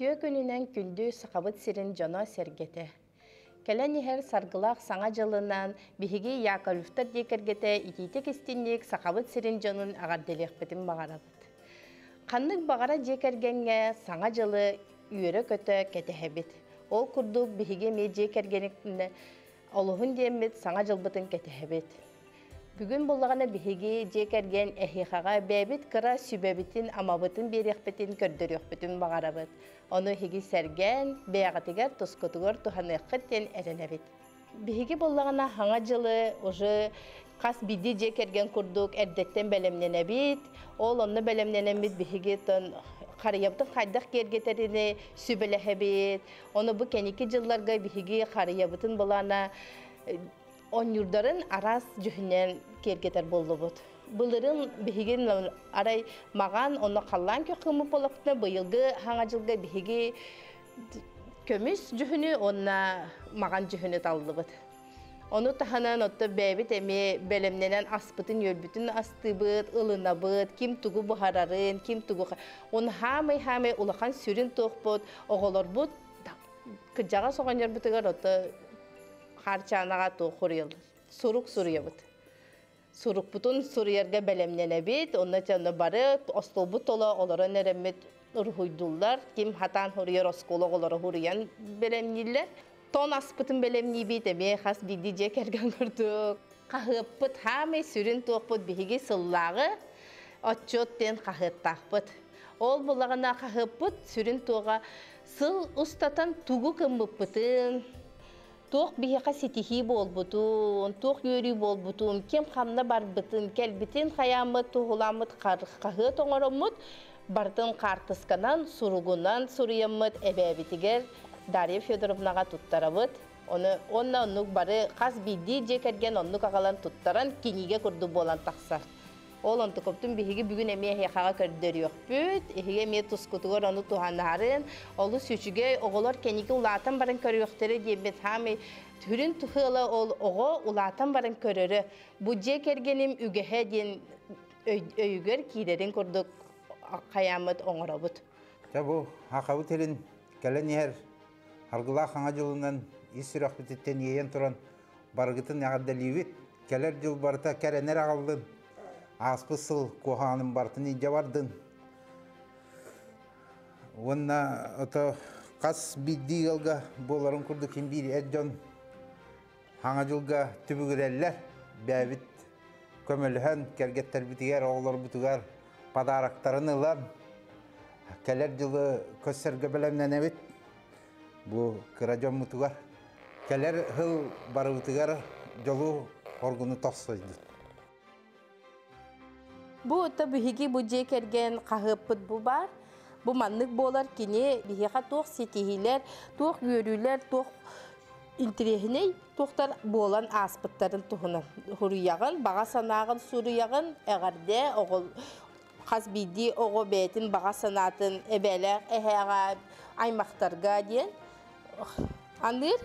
Үтүө күнүнэн күндү Сахабыт сирин дьоно-сэргэтэ! Кэлэн иһэр саргылаах Саҥа дьылынан биһиги Яковлевтар дьиэ кэргэтэ итиитик-истиҥник Сахабыт сирин дьонун эҕэрдэлиэхпитин баҕарабыт. Ханнык баҕара дьиэ кэргэҥҥэ Саҥа дьылы үөрэ-көтө кэтэһэбит. Ол курдук биһиги эмиэ дьиэ кэргэнин олуһун диэммит Саҥа дьылбытын кэтэһэбит. Бүгүн буоллаҕына биһиги дьиэ кэргэн эһиэхэҕэ бэйэбит кыра сүбэбитин-амабытын биэриэхпитин, көрдөрүөхпүтүн баҕарабыт. Ону эһиги сэргээн, бэйэҕитигэр тускутугар туһаныаххыт диэн эрэнэбит. Биһиги буоллаҕына Саҥа дьылы уже хас биирдии дьиэ кэргэн курдук эрдэттэн бэлэмнэнэбит. Ол онно бэлэмнэнэммит биһиги харыйабытын хайдах киэргэтэрини сүбэлэһэбит. Ону бу кэнники дьылларга биһиги харыйабытын былаана Оонньуурдарын араас дьүһүнэн киэргэтэр буоллубут. Былырын биһиги арай маҕан онно халлаан күөх кыммыт буоллахпытына быйылгы хаҥа дьылга биһиги көмүс дьүһүнү уонна маҕан дьүһүнү таллыбыт. Ону таһынан отто бэйэбит эмиэ бэлэмнэнэн аспытын-үөлбүтүн астыыбыт, ылынабыт, ким тугу буһарарын, ким тугу... Оны хаамай-хаамай улахан сүрүн туохпут, оҕолорбут кырдьаҕас оҕонньорбутугар ото Хаарчаанаҕа туох суруйаллар? Сурук суруйабыт. Сурукпутун суруйарга бэлэмнэнэбит, онно онно бары остуолбут толо олорон эрэммит уруһуйдууллар. Ким хатаан суруйар оскуола оҕолоро суруйан бэлэмнииллэр. Тон аспытын бэлэмниибит, эмиэ хас биирдии дьиэ кэргэн курдук. Хаһыаппыт хаамай сүрүн туохпут биһиги сыллааҕы отчуот диэн хаһыаттаахпыт. Ол булаҕына хаһыаппыт сүрүн туоҕа сыл устатан тугу гыммыппытын, туох биһиэхэ ситиһии буолбутун, туох үөрүү буолбутун, ким ханна барбытын, кэлбитин хайааммыт, туһуламмыт хаһыат оҥороммут, барытын хаартысканан, суругунан суруйаммыт эбээбитигэр Дарья Федоровнаҕа туттарабыт. Ону уонна оннук бары хас биирдии дьиэ кэргэн оннук аҕалан туттаран кинигэ курдук буолан тахсар. Ол онтукуптун биһиги бүгүн эмиэ эһиэхэҕэ көрдөрүөхпүт. Эһиги эмиэ тускутугар ону туһанаарын. Олус үчүгэй оҕолор кэнники улаатан баран көрүөхтэрэ диэбит хаамай түрүн туһыала ол оҕо улаатан баран көрөрө. Бу дьиэ кэргэним үгэһэ диэн өйүгэр киирэрин курдук хайааммыт оҥоробут. Дьэ бу Хахабыт сирин кэлэн иһэр Аргылаах Хаҥа дьылынан ис сүрэхпититтэн иэйэн туран барыгытын эҕэрдэлиибит. Кэлэр дьыл барыта кэрэнэр аҕаллын. Ааспыт сыл куһаҕанын барытын илдьэ бардын. Уонна ото хас биирдии ыалга буоларын курдук ким биир эр дьон Хаҥа дьылга түбүгүрэллэр. Бэйэбит көмөлөһөн кэргэттэрбитигэр, оҕолорбутугар подароктарын ылан кэлэр дьылы көрсөргө бэлэмнэнэбит. Бу кыра дьоммутугар кэлэр сыл барыбытыгар дьолу оргуну тохсойдун. Бу ото биһиги бу дьиэ кэргэн хаһыаппыт бу баар. Бу маннык буолар кини биһиэхэ туох ситиһиилэр, туох үөрүүлэр, туох интириэһинэй туохтар буолан ааспыттарын туһунан суруйаҕын, баҕа санааҕын суруйаҕын, эҕэрдэ оҕо хас биирдии оҕо бэйэтин баҕа санаатын эбээлээх эһээҕэ, аймахтарга диэн аныыр.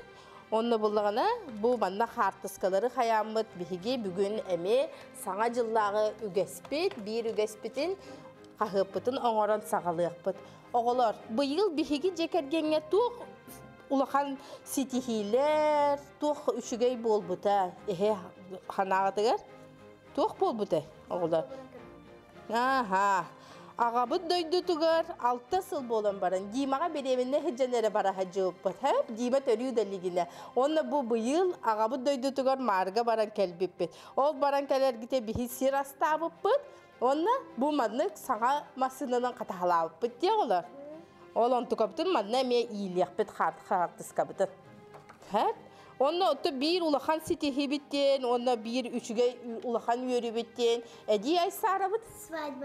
Онно буллаҕына бу манна хаартыскалары хайааммыт биһиги бүгүн эмиэ Саҥа дьыллааҕы үгэспит, биир үгэспитин хаһыаппытын оҥорон саҕалыахпыт. Оҕолор, быйыл биһиги дьиэ кэргэҥҥэ туох улахан ситиһиилэр, туох үчүгэй буолбута эһэ санааҕытыгар туох буолбута оҕолор? Ааһа. Аҕабыт дойдутугар 6 сыл буолан баран Димаҕа беременна сылдьан эрэ бара сылдьыбыппыт. Дима төрүү да илигинэ. Уонна бу быйыл аҕабыт дойдутугар Маарга баран кэлбиппит. Ол баран кэлэргитэ биһи сир астаабыппыт. Уонна бу маннык саҥа массыынанан хатаһалаабыппыт дии оҕолор. Ол онтукабытын манна эмиэ иилиэхпит хаартыскабытын. Онно отто биир улахан ситиһибит диэн, уонна биир үчүгэй улахан үөрүүбүт диэн Эдии Айсаарабыт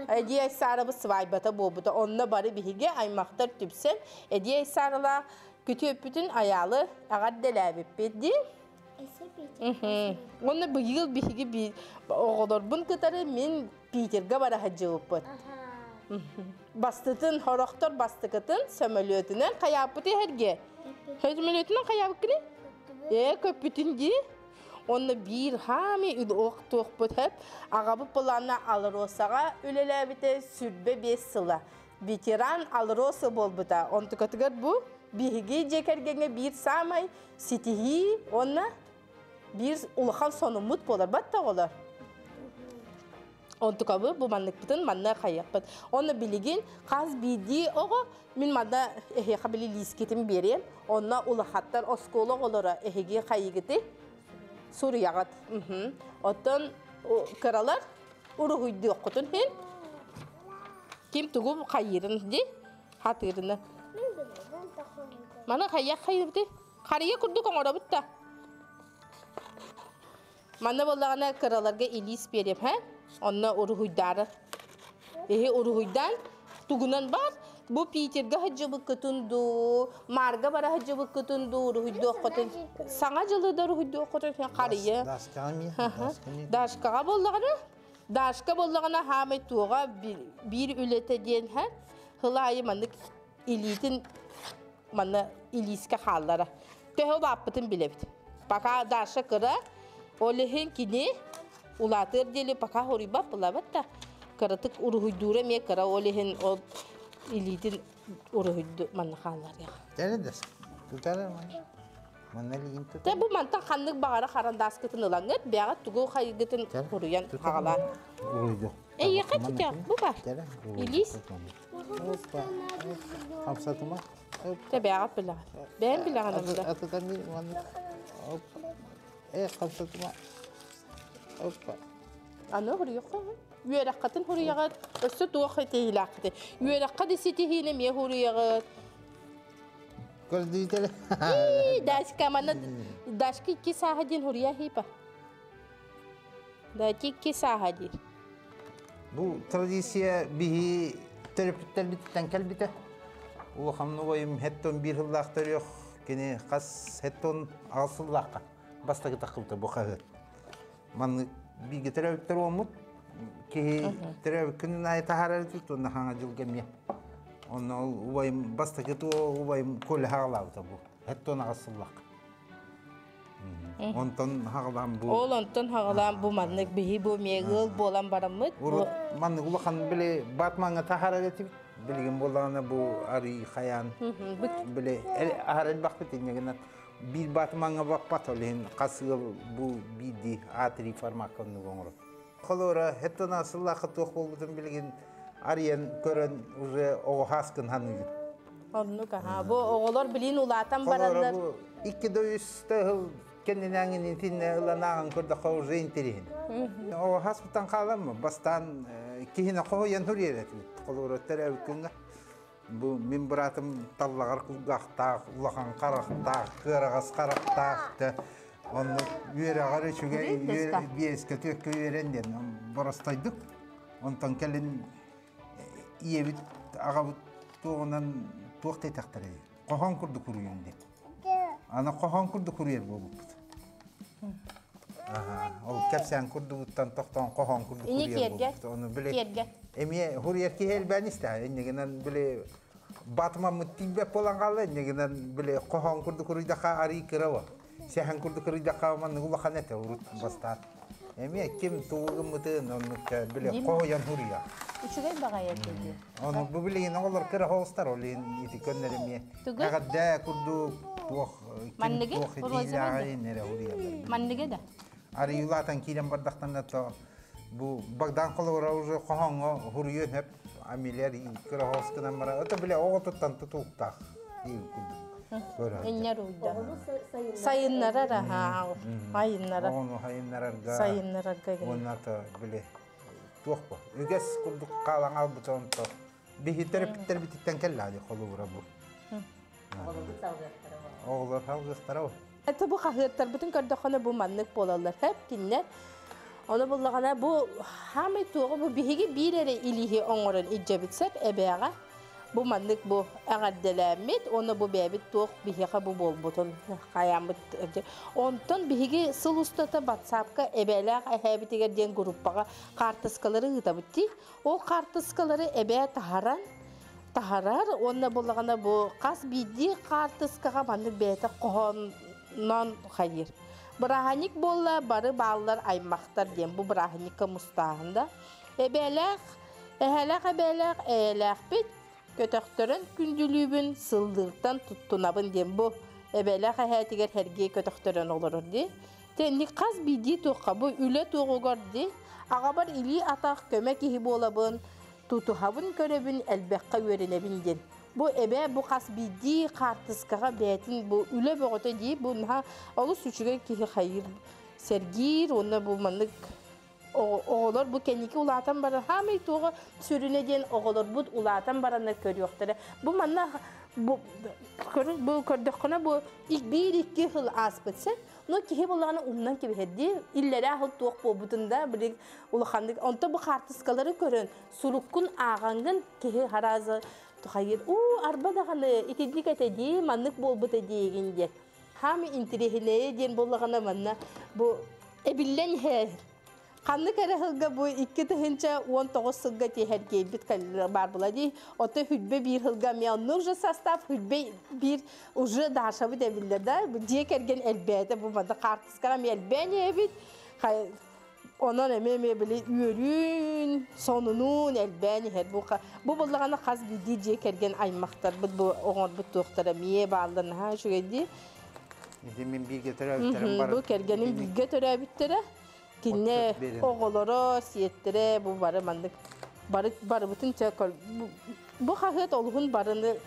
Эдии Айсаарабыт свадьбата буолбута. Онно бары биһиги аймахтар түпсэн Эдии Айсааралаах күтүөппүтүн Айаалы эҕэрдэлээбиппит дии. Уонна быйыл биһиги оҕолорбун кытары мин Питерга бара сылдьыбыппыт. Бастытын, хорохтор бастыкытын сөмөлүөтүнэн хайааппыт иһэргэ. Сөмөлүөтүнэн хайаабыккыный? Ээ, көппүтүн дии. Онно биир хаами туохпут хэп. Аҕабыт былаана Алросаҕа үлэлээбитэ 25 сыла. ветеран Алроса буолбута. Онтукатыгар бу биһиги дьиэ кэргэҥҥэ биир саамай ситиһии уонна биир улахан сонуммут буолар батта оҕолор. Онтукабы бу манныкпытын манна хайыахпыт. Онно билигин хас биирдии оҕо мин манна эһиэхэ били лиискитин биэриэм. Онно улахаттар оскуола оҕолоро эһиги хайыгыты суруйаҕыт. Оттон кыралар уруһуйдуоххутун иһин ким тугу хайыырын ди хатыырынан. Маны хайыах хайыырды? Харыйа курдук оҥоробут да. Манна буоллаҕына кыраларга илиис биэриэм, һэ? Онно уруһуйдаары. Эһи уруһуйдаан тугунан бар, бу Питергэ сылдьыбыккытын дуу, Марга бара сылдьыбыккытын дуу уруһуйдуоххутун. Саҥа дьылы да уруһуйдуоххутун харыйа. Дашкаҕа буоллаҕына, Дашка буоллаҕына хаамай туоҕа биир үлэтэ диэн һэ, хылаайы маннык илиитин манна илиискэ хааллара. Төһө улааппытын билэбит. Пока Даша кыра, ол иһин кини улаатыар диэри пока хоруйбат булабат да, кыратык уруһуйдуура эмиэ кыра, ол иһин ол илиитин уруһуйду манна хаалларыах. Тэ бу мантан ханнык баҕара харандааскытын ылаҥҥыт, бэҕэ тугу хайгытын хуруйан хаҕалаан. Эйиэхэ чича, бу бар. Илиис. Хамсатыма. Тэ бэҕэ билэҕин. Бэйэм билэҕин онда. Атытан Э, хамсатыма. Опа. Аны хуруйуохха. Үөрэххитин хуруйаҕыт, өссө туох этиилээххитий? Үөрэххэ да ситиһиини эмиэ хуруйаҕыт. Көрдүүтэлэ. Дашка манна Дашка икки сааһа диэн хуруйа хипа. Да икки сааһа диир. Бу традиция биһи төрөппүттэрбититтэн кэлбитэ. Улахан убайым хеттон биир сыллаах төрүөх, кини хас хеттон аҕыс сыллаахха бастакы таххыбыта бу хаһыат. Маннык бииргэ төрөөбүттэр уоммут киһи төрөөбүт күнүн аайы таһаарар этибит уонна хаҥа дьылга эмиэ. Онно ол убайым бастакы туо убайым Коля хаҕалаабыта бу. Хеттон аҕыс сыллаахха. Онтон хаҕалаан бу Ол онтон хаҕалаан бу маннык биһи бу эмиэ ыал буолан бараммыт. Урут маннык улахан били Батмаҥҥа таһаарар этибит. Билигин буоллаҕына бу арый хайаан били аһар элбэхпит инньэ гынан биир Батмаҥҥа баппат ол иһин хас ыал бу биирдии А3 формакка оннук оҥорор. Холобура, хеттон сыллаахха туох буолбутун билигин арыйан көрөн уже оҕо хааскын ханыыгын. Оннук аха. Бу оҕолор билин улаатан бараннар. Бу икки да үс тыһыл кэннинээҥин итиннэ ыланааҕын көрдөххө уже интэриһин. Оҕо хаспыттан хааламмы бастаан киһини хоһуйан суруйар этибит. Холобура төрөөбүт күҥҥэ бу мин быраатым таллаҕар кулгаахтаах, улахан харахтаах, кыараҕас харахтаах да оннук үөрэҕэр үчүгэй биэскэ түөккэ үөрэн диэн боростойдук. Онтон кэлин ийэбит аҕабыт туоҕунан туох диэтэхтэрэй хоһоон курдук уруйун диэн. Аны хоһоон курдук уруйар буолбуппут. Ол кэпсээн курдугуттан тохтоон хоһоон курдук уруйар буолбуппут. Ону били эмиэ хуруйар киһи элбээн истэ. Иннигинэн били батымаммыт тиийбэт буолан хаалла. Иннигинэн били хоһоон курдук уруйдаха арый кыра Сэһэн курдук кырыйдахха маннык улахан этэ урут бастаан. Эмиэ ким тугу гыммытын оннук били хоһуйан хуруйа. Үчүгэй баҕайы этэ дии. Ону бу билигин оҕолор кыра хоҕустар ол иһин ити көннөр эмиэ эҕэрдэ курдук туох ким туох итиилээҕин эрэ хуруйаллар. Манныгы да. Арыйылаатан киирэн бардахтарына то бу Богдан холобура уже хоһооҥҥо хуруйуон сөп Амелия кыра хоҕус гынан баран это бile оҕотуттан тутулуктаах диир курдук. Инньэр уйда. Сайыннарар аха. Айыннарар. Оҕону сайыннарарга. Сайыннарарга. Уонна то били туох бу. Үгэс курдук хаалан албыт онто. Биһи төрөппүттэр бититтэн кэллэ холобура бу. Оҕолор салгыахтара бу. Это бу хаһыаттарбытын көрдөххөнө бу маннык буолаллар. Хэп кинилэр Ону буллаҕына бу хаамай туоҕу бу биһиги биир эрэ илииһи оҥорон илдьэбит сөп эбээҕэ. Бу маннык бу эҕэрдэлээммит уонна бу бэйэбит туох биһиэхэ бу буолбутун хайааммыт. Онтон биһиги сыл устата WhatsApp-ка эбээлээх эһээбитигэр диэн группаҕа хаартыскалары ыытабыт дии. Ол хаартыскалары эбээ таһаран таһарар уонна буллаҕына бу хас биирдии хаартыскаҕа маннык бэйэтэ хоһооннон хайыыр. Бырааһынньык буолла бары бааллар аймахтар диэн бу бырааһынньыкка мустааһын да. Эбээлээх, эһээлээх эбээлээх эйэлээхпит. Көтөхтөрөн күндүлүүбүн, сыллыыртан туттунабын диэн бу эбэлээх эһээтигэр һэргиэ көтөхтөрөн олорор дии. Тэнник хас биирдии туохха бу үлэ туоҕугар дии. Аҕабар илии-атах көмө киһи буолабын, тутуһабын көрөбүн, элбэххэ үөрэнэбин диэн. Бу эбээ бу хас биирдии хаартыскаҕа бэйэтин бу үлэ бөҕөтө дии, бу наһаа олус үчүгэй киһи хайыыр сэргиир уонна бу маннык оҕолор бу кэнники улаатан баран хаамай туоҕа сүрүнэ диэн оҕолорбут улаатан бараннар көрүөхтэрэ. Бу манна бу бу көрдөххүнэ бу биир-икки сыл ааспыт син. Но киһи буллаҕына умнан кэбиһэрдии иллэрээ сыл туох буолбутун да били улаханнык онто бу хаартыскалары көрөн суруккун ааҕаҥҥын киһи харааза тухайыр уу арба даҕаны итинник этэ дии маннык буолбута диигин диэн. Хаамы интириэһинэйэ диэн буоллаҕына манна бу эбиллэн иһэр. Ханнык эрэ сылга бу 2019 сылга тиэхэргиэйбит баар була дии. Ото хүлбэ биир сылга эмиэ оннук уже состав хүлбэ биир уже Дашабыт эбиллэр да. Бу дьиэ кэргэн элбээтэ бу манна хаартыскаҕа эмиэ элбээн иһэбит. Онон эмиэ эмиэ били үөрүүн, сонунуун элбээн иһэр. Бу бу буллаҕына хас биирдии дьиэ кэргэн аймахтарбыт бу оҥорбут туохтара эмиэ бааллар наһаа үчүгэй дии. Ити мин бииргэ төрөөбүттэрим бар. Бу кэргэним бииргэ төрөөбүттэрэ. Кинне оҕолоро, сиэттэрэ бу бары маннык бары барыбытын бу хаһыат олуһун барыны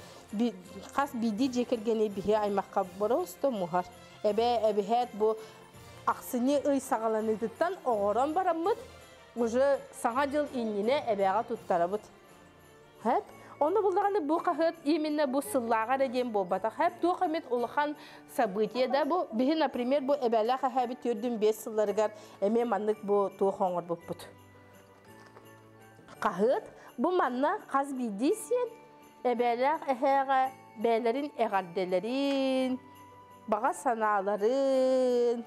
хас биирдии дьиэ кэргэни биһи аймахха боросто муһар. Эбээ эбиһээт бу ахсынньы ый саҕаланыытыттан оҕорон бараммыт уже саҥа дьыл иннинэ эбээҕэ туттарабыт. Хэп. Ону буллаҕына бу хаһыат именно бу сыллааҕа эрэ диэн буолбатах. Хэп туох эмит улахан событие да бу биһи например бу эбээлээх эһээбит төрдүн биэс сылларыгар эмиэ маннык бу туох оҥорбуппут. Хаһыат бу манна хас биирдии сиэн эбээлээх эһээҕэ бэйэлэрин эҕэрдэлэрин, баҕа санааларын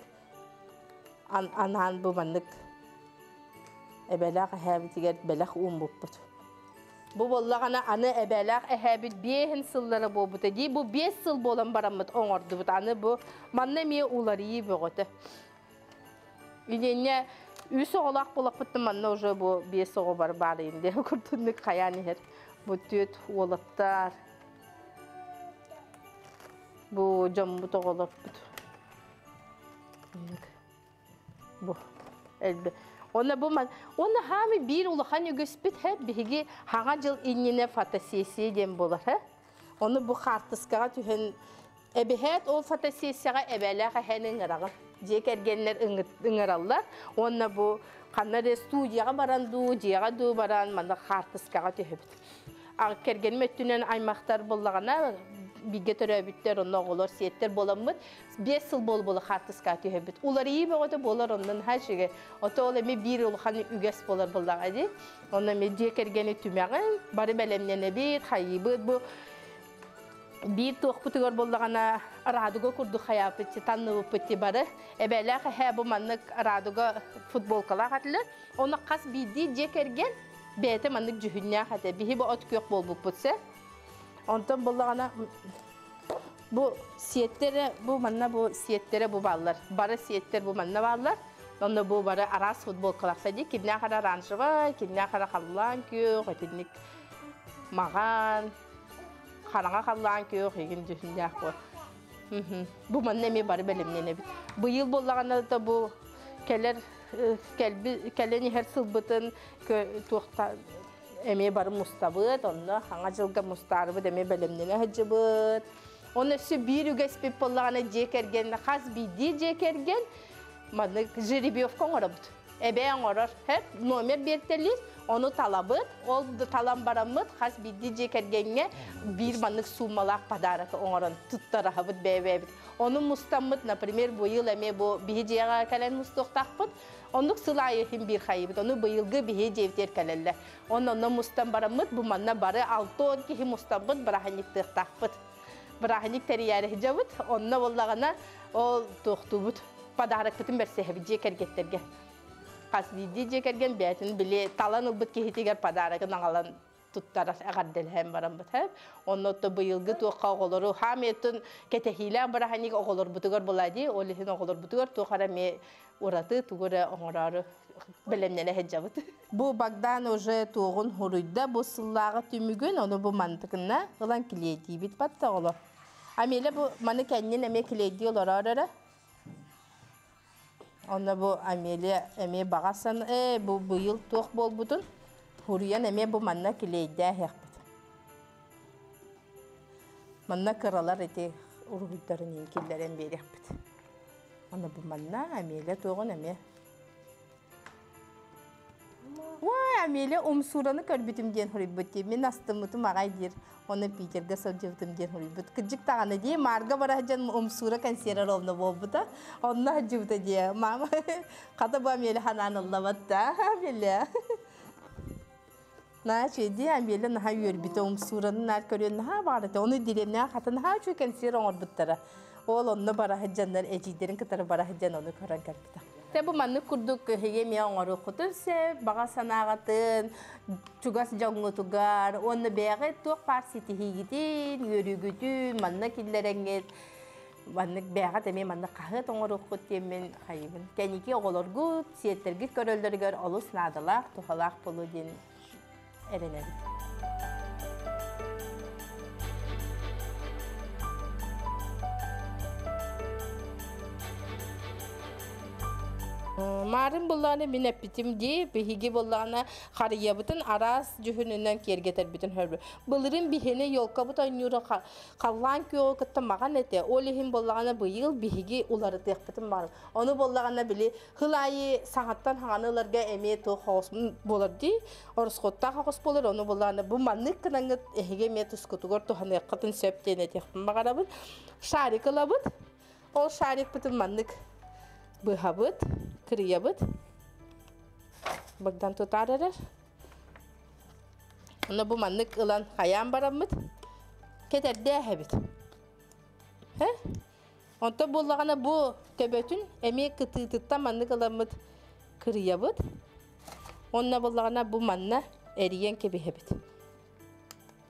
анаан бу маннык эбэлээх эһээбитигэр бэлэх ууммуппут. Бу буоллаҕына аны эбээлээх эһээбит биэһин сыллара буолбута дии. Бу 5 сыл буолан бараммыт оҥордубут. Аны бу манна эмиэ уларыйыы бөҕөтө. Инньэ үс оҕолоох буолаппыттан манна уже бу биэс оҕо бар баарыйын диэн курдуннук хайаан иһэр. Бу түөт уолаттар. Бу дьоммут оҕолорбут. Бу элбэ. Онно бу ман онно хаами биир улахан үгүспүт хэ биһиги хаҥа дьыл иннинэ фотосессия диэн буолар хэ. Ону бу хаартыскаҕа түһэн эбиһээт ол фотосессияҕа эбээлээх эһэни ыҥыраҕын. Дьиэ кэргэннэр ыҥыраллар. Уонна бу ханна эрэ студияҕа баран дуу, дьиэҕэ дуу баран манна хаартыскаҕа түһэбит. Кэргэним өттүнэн аймахтар буллаҕына бииргэ төрөөбүттэр, онно оҕолор, сиэттэр буоламмыт 5 сыл буол-буола хаартыскаҕа түһэбит. Уларыйыы бөҕөтө буолар оннун наһаа үчүгэй. Ото ол эмиэ биир улахан үгэс буолар буоллаҕа дии. Онно эмиэ дьиэ кэргэни түмэҕин, бары бэлэмнэнэбит, хайыыбыт. Бу биир туохпутугар буоллаҕына радуга курдук хайааппыт танныбыппыт бары. Эбээлээх эһээ бу маннык радуга футболкалаах этилэр. Оны хас биирдии дьиэ кэргэн бэйэтэ маннык дьүһүннээх этэ. Биһи бу от күөх буолбуппут сэ. Онтон буоллаҕына бу сиэттэрэ бу манна бу сиэттэрэ бу бааллар. Бары сиэттэр бу манна бааллар. Онно бу бары араас футболкалар сади. Кимнээх эрэ оранжевай, кимнээх эрэ халлаан күөх, итинник маҕан, хараҥа халлаан күөх игин дьүһүннээх бу. Бу манна эмиэ бары бэлэмнэнэбит. Быйыл буоллаҕына да бу кэлэр кэлби кэлэн иһэр сылбытын туохта эмиэ бары мустабыт, онно хаҥа дьылга мустаарыбыт эмиэ бэлэмнэнэ сылдьыбыт. Онно өссө биир үгэспит буоллаҕына дьиэ кэргэн хас биирдии дьиэ кэргэн маннык жеребьевка оҥоробут. Эбээ оҥорор, хэп номер биэртэлиир, ону талабыт, ол талан бараммыт хас биирдии дьиэ кэргэҥҥэ биир маннык сууммалаах подарок оҥорон туттараһабыт бэйэбэйэбит. Ону мустаммыт, например, быйыл эмиэ бу биһи дьиэҕэ кэлэн мустуохтаахпыт. Оннук сыл аайы иһин биир хайыбыт. Ону быйылгы биһи дьиэбитигэр кэлэллэр. Онно мустан бараммыт, бу манна бары 60 киһи мустаммыт бырааһынньыктыахтаахпыт. Бырааһынньык тэрийээри сылдьабыт. Онно буоллаҕына ол туохтуубут подарокпытын бэрсэһэбит дьиэ кэргэттергэ. Хас биирдии дьиэ кэргэн бэйэтин били талан ылбыт киһитигэр подарогын аҕалан туттарар эҕэрдэлэһэн бараммыт һэ. Онно то быйылгы туохха оҕолору хаамыйтын кэтэһиилээх бырааһынньык оҕолорбутугар була дии. Ол иһин оҕолорбутугар туох эрэ эмиэ ураты тугу эрэ оҥороору. Бэлэмнэнэ сылдьабыт. Бу Богдан уже туоҕун хуруйда бу сыллааҕы түмүгүн, ону бу мантыкына ылан килиэйдиибит батта оҕолор. Амелия бу маны кэннин эмиэ килиэйдии олорор эрэ. Онно бу Амелия эмиэ баҕа сан бу быйыл туох буолбутун хуруйан эмиэ бу манна килиэйдээһиэхпит. Манна кыралар ити уруһуйдарын иин киллэрэн биэриэхпит. Аны бу манна Амелия туоҕун эмиэ. Уай, Амелия умсуураны көрбүтүм диэн суруйбут дии. Мин астыммытым аҕай диир. Оны Питергэ сылдьыбытым диэн суруйбут. Кырдьык даҕаны дии, Марга бара сылдьан умсуура консерва ровно буолбута. Онно сылдьыбыта дии. Мама, хата бу Амелия ханаан ыллабат да, Амелия. Наһаа үчүгэй Амелия наһаа үөрбүтэ, умсуураны наар көрүөн наһаа баҕарбыта. Ону дэриэбинэҕэ хата наһаа үчүгэй кэнсиэр оҥорбуттара. Ол онно бара сылдьаннар, эдьиийдэрин кытары бара сылдьан ону көрөн кэлбитэ. Тэ бу маннык курдук эһиги эмиэ оҥоруоххутун сөп, баҕа санааҕытын, чугас дьоҥҥутугар уонна бэйэҕит туох баар ситиһиигитин, үөрүүгүтүн манна киллэрэҥҥит маннык бэйэҕит эмиэ маннык хаһыат оҥоруоххут диэммин хайыбын. Кэнники оҕолоргут, сиэттэргит көрөллөрүгэр олус наадалаах, туһалаах буолуо диэн эрэнэбит. Марын буллааны мин эппитим дии, биһиги буллаана харыйабытын араас дьүһүнүнэн киэргэтэрбитин хөрбү. Былырын биһини елкабыт ойнуура халлаан күөҕү кытта маҕан этэ. Ол иһин буоллаҕына быйыл биһиги уларытыахпытын баар. Ону буоллаҕына били хыл аайы саҥаттан хаҥаны ыларга эмиэ туох хоҕус буолар дии. Оросхуоттаах оҕус буолар, ону буллаҕына бу маннык гынаҥҥыт эһиги эмиэ тускутугар туһаныаххытын сөп диэн этиэхпин баҕарабын. Шарик ылабыт. Ол шарикпытын маннык быһабыт, кырыйабыт. Богдан тутаар эрэр. Ону бу маннык ылан хайаан бараммыт кэтэрдээһэбит. Э? Онтон буоллаҕына бу төбөтүн эмиэ кытыытыттан маннык ыламмыт кырыйабыт. Онно буоллаҕына бу манна эрийэн кэбиһэбит.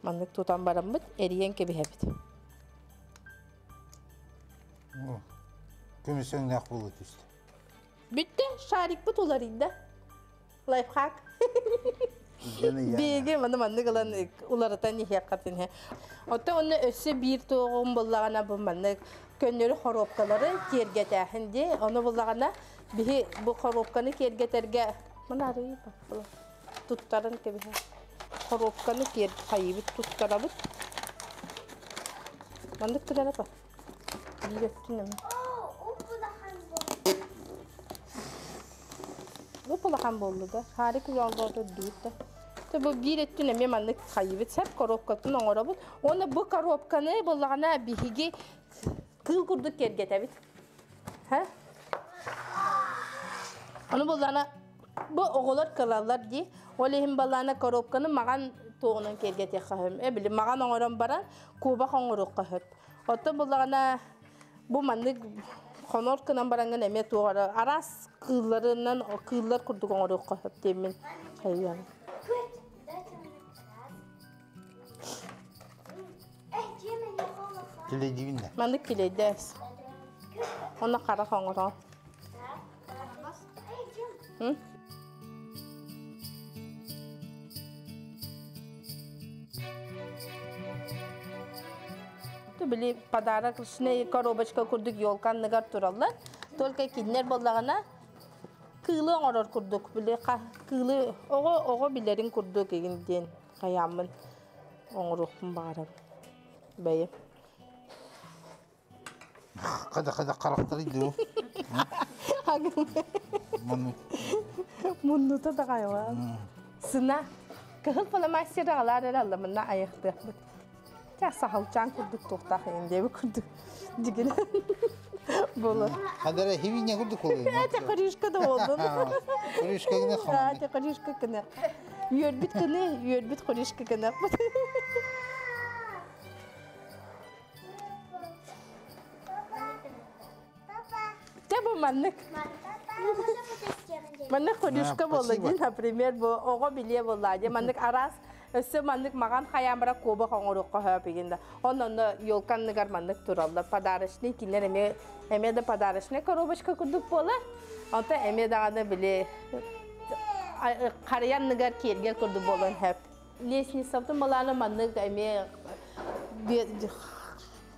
Маннык тутан бараммыт эрийэн кэбиһэбит. Көмүс өҥнөөх буолу түстэ. Бүттэ, шарикпыт уларыйда. Лайфхак. Биһиги маны маннык ылан уларытан иһиэххитин иһэ. Оттон онно өссө биир туоҕум буллаҕына бу маннык көннөрү хоруопкалары киэргэтээһин дии. Ону буллаҕына биһи бу хоруопканы киэргэтэргэ маны арыйы туттаран кэбиһэ. Хоруопканы киэр хайыбыт туттарабыт. Маннык гынара па. Биир өттүн эмэ. Бу улахан буолла да. Харик уолга үрдүбүт да. Те бу биир өттүн эмиэ маннык хайыбыт сеп коробкатын оҥоробут. Уонна бу коробканы буллаҕына биһиги кыыл курдук киэргэтэбит. Ха? Ону буллаҕына бу оҕолор кылаллар дии. Ол иһин балаана коробканы маҕан туоҕунан киэргэтиэххэ сөп. Э били маҕан оҥорон баран куобах оҥоруохха сөп. Оттон буллаҕына бу маннык хонор гынан бараҥҥын эмиэ туох эрэ араас кыылларынан кыыллар курдук оҥоруохха сөп диэммин хайыам. Килэйдиибин да. Маннык килэйдээс. Онно харах оҥорон. Били подарочный коробочка курдук елка анныгар тураллар. Только кинилэр буоллаҕына кыылы оҥорор курдук били кыылы оҕо оҕо билэрин курдук игин диэн хайааммын оҥоруохпун баҕарабын бэйэм. Хада хада харахтары дуу. Муннута да хайва. Сына кыһыл фломастер аҕалаар эрэ алламына айахтыахпыт. Ча сахалчаан курдук туохтаах иһин диэби курдук дигин болор. Хадара хивине курдук болор. Ате хришка да болдун. Хришка гына хаман. Ате хришка гына. Үөрбүт кыны, үөрбүт хришка гына. Те бу маннык. Маннык ходюшка буолла дии, например, бу оҕо билиэ буолла дии. Маннык араас өссө маннык маҕан хайаан бара куобах оҥоруохха сөп игин да. Онно елка анныгар маннык тураллар. Подарочный кинилэр эмиэ эмиэ да подарочный коробочка курдук буолар. Онтон эмиэ даҕаны били Харыйа анныгар киэргэл курдук буолуон сөп. Лестницабытын балаана маннык эмиэ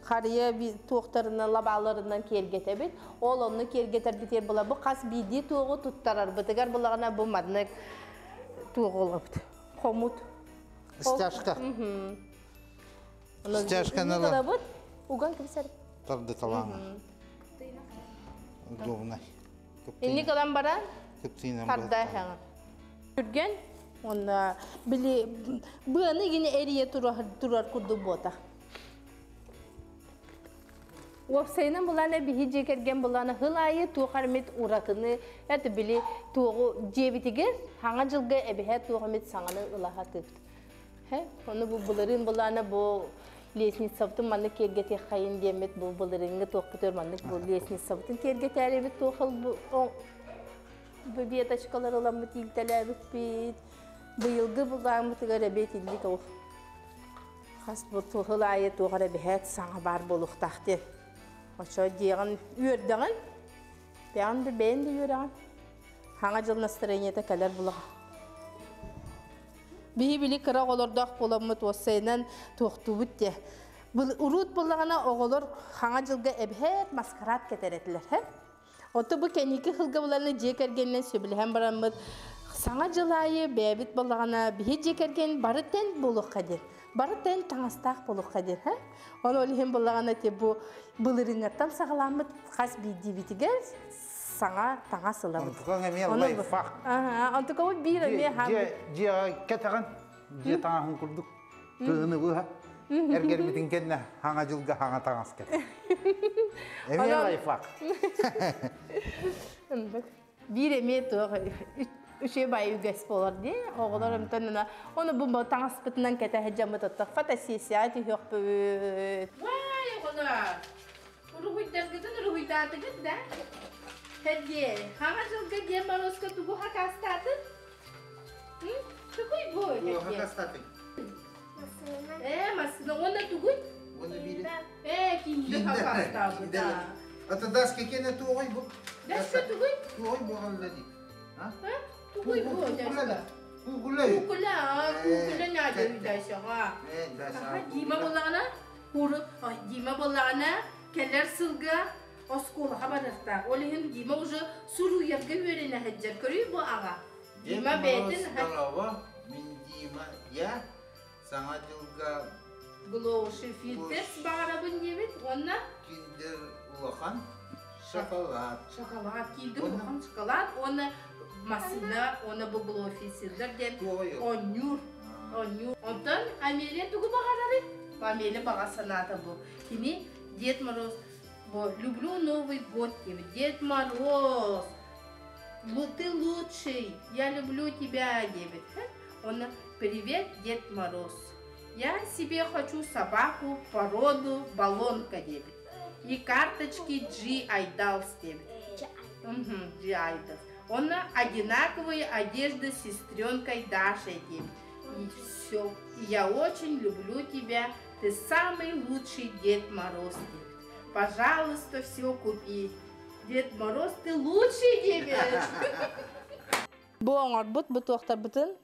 харыйа туохтарынан лабааларынан киэргэтэбит. Ол онно киэргэтэрбитигэр була бу хас биирдии туоҕу туттарарбытыгар булаҕына бу маннык туоҕу ылабыт. Хомут. Стяжка. Стяжканы ылабыт. Уган кэбисэр. Тарды талаана. Удобно. Инник ылан баран тарда хэҥ. Түргэн онна били быаны гине эрийэ турар курдук буота. Уопсайынан булана биһи дьиэ кэргэн булана хыл аайы туох эмит уратыны это били туоҕу дьиэбитигэр хаҥа дьылга эбиһэ туох эмит саҥаны ылаха тыыпт. Ону бу былырыын булана бу лестницабытын маннык киэргэтиэххэйин диэммит бу былырыыҥҥы туохпутугар маннык бу лестницабытын киэргэтээрибит туох бу бу веточкалар ыламмыт иилтэлээбиппит. Быйылгы булааммытыгар эбиэт инник ол хас бу туһул аайы туох эрэ биһээт саҥа баар буолуохтаах диэн. Очо диэҕин үөрдэҕин, бэҕин да бэйэн да үөрэҕин. Хаҥа дьыл настроениета кэлэр булаҕа. Биһи били кыра оҕолордоох буоламмыт уоссайынан туохтуубут диэ. Уруут буллаҕына оҕолор хаҥа дьылга эбэһээт маскарад кэтэр этилэр. Ото бу кэнники сылга буланы дьиэ кэргэнинэн сөбүлэһэн бараммыт саҥа дьыл аайы бэйэбит буоллаҕына биһи дьиэ кэргэн бары тэн буолуохха диэн. Бары тэн таҥастаах буолуохха диэн. Ону ол иһин буоллаҕына те бу былырыыҥҥаттан саҕаламмыт хас биирдиибитигэр саҥа таҥас ылабыт. Онтукаҥ эмиэ лайфхак. Онтукабыт биир эмиэ Дьиэ кэтэҕин, дьиэ таҥаһын курдук кыһыны быһа. Эргэрбитин кэннэ хаҥа дьылга хаҥа таҥас кэт. Эмиэ лайфхак. Биир эмиэ туох үчүгэй бай үгэс буолар дии. Оҕолор онтон ону бу таҥаспытынан кэтэһэ дьаммыт оттох фотосессияҕа түһүөхпүт. Вай, оҕолор! Уруһуйдаргытын уруһуйдаатыгыт да? Сергей, хаҥа дьылга Дед Морозко тугу хакастаатын? Тугуй бу? Тугу хакастаатын? Э, массыына. Уонна тугуй? Уонна биир. Э, киндер хакастаабыт. Ата даска кене тугуй бу? Даска тугуй? Тугуй бу аллади. А? Тугуй бу? Кукула. Кукула. Кукула, кукула надо Дашаға. Э, Даша. Дима боллаҕына, Дима боллаҕына кэлэр сылга оскуолаҕа барыахтаах. Ол иһин Дима уже суруйарга үөрэнэ сылдьар. Көрүй бу аҕа. Дима бэйэтин Здорово, мин Дима, я саҥа дьылга Глоуши фильтрс баҕарабын диэбит уонна Киндер улахан шоколад. Шоколад, киндер улахан шоколад уонна массыына уонна бу глоуфисилдер диэн оонньуур. Оонньуур. Онтон Амелия тугу баҕарарый? Амелия баҕа санаата бу. Кини Дед Мороз бу люблю Новый год диэбит. Дед Мороз, ты лучший, я люблю тебя диэбит. Онно привет, Дед Мороз. Я себе хочу собаку породу баллонка диэбит. И карточки G Idols диэбит. G Idols. Онно одинаковые одежды с сестренкой Дашей диэбит. И все. И я очень люблю тебя. Ты самый лучший Дед Мороз диэбит. Пожалуйста, все купи. Дед Мороз, ты лучший диэбит. Бу оҥорбут бу туохтарбытын,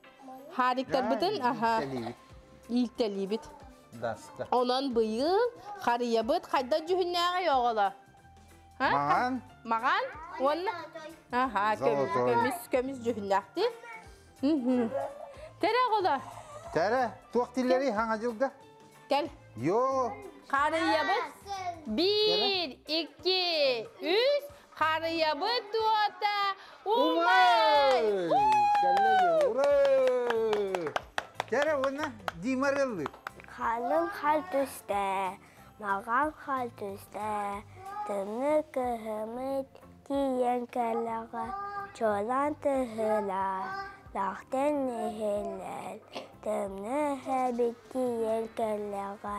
шариктарбытын, аха, иилтэлиибит. Даска. Онон быйыл харыйабыт хайда дьүһүннээҕий оҕолор? Маҕан. Маҕан уонна аха, көмүс көмүс дьүһүннээхтир. Тэрэ оҕолор. Тэрэ, туох тиллери хаҥа дьылга? Кэл. Йо. Харыйабыт биир, икки, үс, харыйабыт туота умай! Кэллэ ура! Тэрэ уонна Дима ыллы. Халыҥ хал түстэ, маҕан хал түстэ, тымныы кыһыммыт тиийэн кэллэҕэ, чуолаан тыһыла, лахтан иһиллэр, тымныы эһэбит тиийэн кэллэҕэ,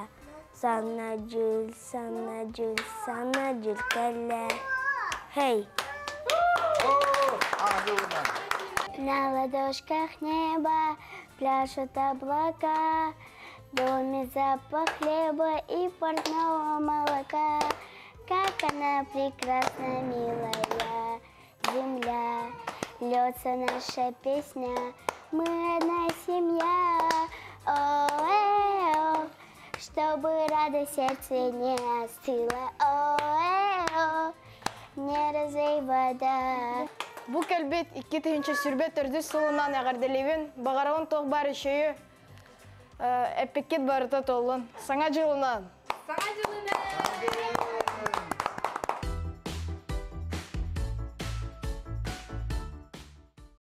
саҥа дьыл, саҥа дьыл, саҥа дьыл кэллэ. Хей! На ладошках небо пляшут облака, в доме запах хлеба и парного молока. Как она прекрасна, милая земля. Льется наша песня, мы одна семья. О-э-о, чтобы радость сердце не остыла. О-э-о, не разлей вода. Бу кэлбит 2024 сылынан эҕэрдэлиибин, баҕарабын туох баар үчүгэйи, эппиккит барыта туоллун. Саҥа дьылынан! Саҥа дьылынан!